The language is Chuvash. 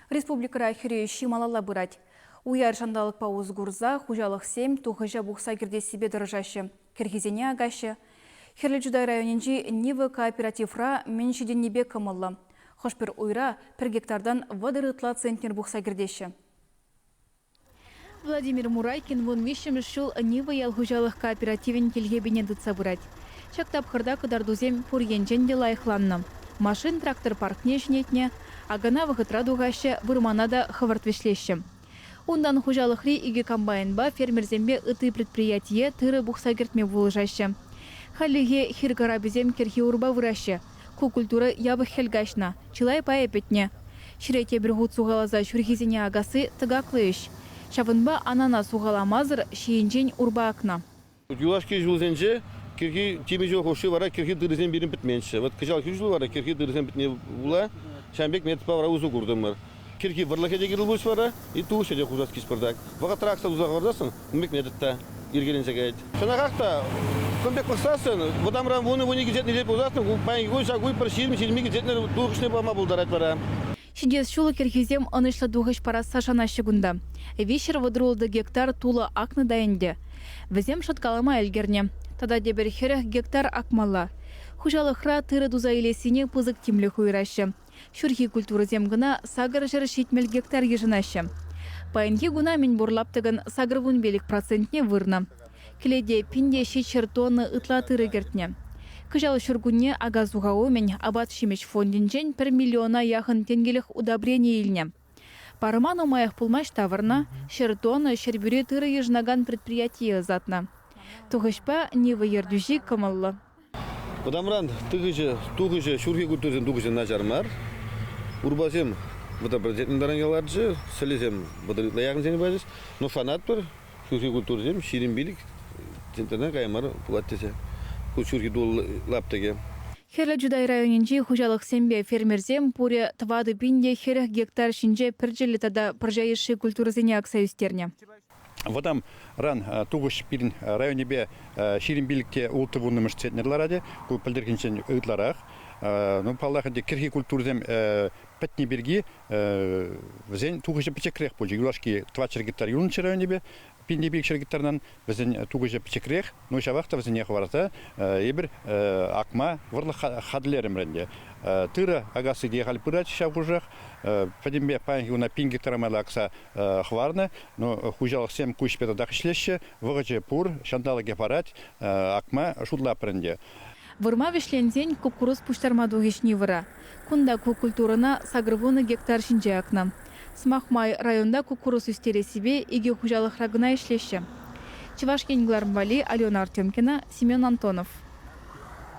Республикӑра хӗрӳ ӗҫҫи малалла пырать. Уяр ҫанталӑкпа усӑ курса хуҫалӑхсем тухӑҫа пухса кӗртессипе тӑрӑшаҫҫӗ, кӗрхисене акаҫҫӗ. Хӗрлӗ Чутай районӗнчи Нива кооперативра мӗн ҫитӗннипе кӑмӑллӑ. Хӑш-пӗр уйра пӗр гектартан 30 ытла центнер пухса кӗртеҫҫӗ. Владимир Мурайкин вунвиҫҫӗмӗш ҫул Нива ял хуҫалӑх кооперативӗн тилхепине тытса пырать. Ҫак тапхӑрта кӑтартусем пур енчен те лайӑхланнӑ. Машин-трактор паркне ҫӗнетнӗ, акана вӑхӑтра тухаҫҫӗ, вырмана та хӑвӑрт вӗҫлеҫҫӗ. Унтан хуҫалӑхри икӗ комбайнпа фермерсемпе ытти предприятие тырӑ пухса кӗртме пулӑшаҫҫӗ. Хальлӗхе хир карапӗсем кӗрхи урпа выраҫҫӗ. Ку культура япӑх хӗл каҫнӑ, чылай пайӗ пӗтнӗ. Ҫӗре тепӗр хут сухаласа ҫурхисене акасси тӑкаклӑ ӗҫ. Ҫавӑнпа анана сухаламасӑр ҫийӗнчен урпа акнӑ. Юлашки ҫулсенче кӗрхи темиҫе хушши вара кӗрхи тырӑсем пирӗн пӗтменччӗ. Вот кӑҫалхи ҫул вара кӗрхи тырӑсем пӗтне пула ҫавӑн пек методпа вара усӑ куртӑмӑр. Кӗрхи вӑрлӑхӗ те кирлӗ пулчӗ вара, и тухӑҫӗ те хушас килчӗ пӑртак. Вӑхӑтра акса туса хӑварсассӑн ун пек метод та йӗркеленсе каять. Чӑнахах та, кун пек пӑхсассӑн, вӑтамран вунӑ-вуникӗ центнер пулсассӑн, паянхи кун ҫак уй пӗр ҫирӗм-ҫирӗм икӗ центнер тухӑҫне пама пултарать вара. Ҫитес ҫул кӗрхисем ӑнӑҫлӑ тухӑҫ парасса шанаҫҫӗ кунта. 336 гектар тулӑ акнӑ та ӗнтӗ. Вӗсем шӑткалама ӗлкӗрнӗ. Тата тепӗр 40 гектар акмалла. Хуҫалӑхра тырӑ туса илессине пысӑк тимлӗх уйӑраҫҫӗ. Ҫурхи культурӑсем кӑна 870 гектар йышӑнаҫҫӗ. Паянхи куна мӗнпур лаптӑкӑн 85 процентне вырнӑ. Кӗлете 1700 тонна ытла тырӑ кӗртнӗ. Кӑҫал ҫуркунне ака-суха умӗн апат-ҫимӗҫ фондӗнчен пӗр миллиона яхӑн тенкӗлӗх удобрени илнӗ. Парӑма нумаях пулмасть тавӑрнӑ, 100 тонна Ҫӗрпӳре тырӑ йышӑнакан предприятие ӑсатнӑ. Тухӑҫпа Нива ертӳҫи кӑмӑллӑ. Вӑтамран тыхӑҫӗ, тухӑҫӗ, ҫурхи культурӑсен тухӑҫӗ начар мар. Урпасем 30% таран ларчӗ, сӗлӗсем 30 ытла яхӑнсене пачӗҫ. Но шанатпӑр, ҫурхи культурӑсем 25 центнертан кая мар пулать тесе. Ку ҫурхи тул лаптӑкӗ. Хӗрлӗ Чутай районӗнчи хуҫалӑхсемпе фермерсем пурӗ 4 пин те 40 гектар ҫинче пӗрчӗллӗ тата пӑрҫа йышши культурӑсене акса ӳстернӗ. Вӑтамран тухӑҫ пирӗн районӗпе 25 те улттӑ вуннӑмӗш центнер ларать. Ку пӗлтӗрхинчен ытларах. Ну, паллах ӗнтӗ, кӗрхи культурӑсем пӗтнӗ пирки вӗсен тухӑҫӗ пӗчӗкрех пулчӗ. Юлашки 400 гектар юлнӑччӗ районӗпе, пинте 500 гектартан вӗсен тухӑҫӗ пӗчӗкрех. Ну, ҫавах та вӗсене хӑварса эпир акма вӑрлӑх хатӗрлерӗмӗр ӗнтӗ. Тырӑ акасси те халь пырать ҫав хушӑрах. Пӗтӗмпе паянхи куна пин гектара майлӑ акса хӑварнӑ. Но хуҫалӑхсем ку ӗҫпе татах ӗҫлеҫҫӗ. Вӑхӑчӗ пур, ҫанталӑкӗ парать, акма шутлатпӑр ӗнтӗ. Вырма вӗҫленсен куккурус пуҫтарма тухӗҫ Нивӑра. Кунта ку культурӑна 80 гектар ҫинче акнӑ. Сӑмах май, районта куккурус ӳстерессипе икӗ хуҫалӑхра кӑна ӗҫлеҫҫӗ. Чӑваш Ен кӑларӑм валли Алена Артемкина, Семен Антонов.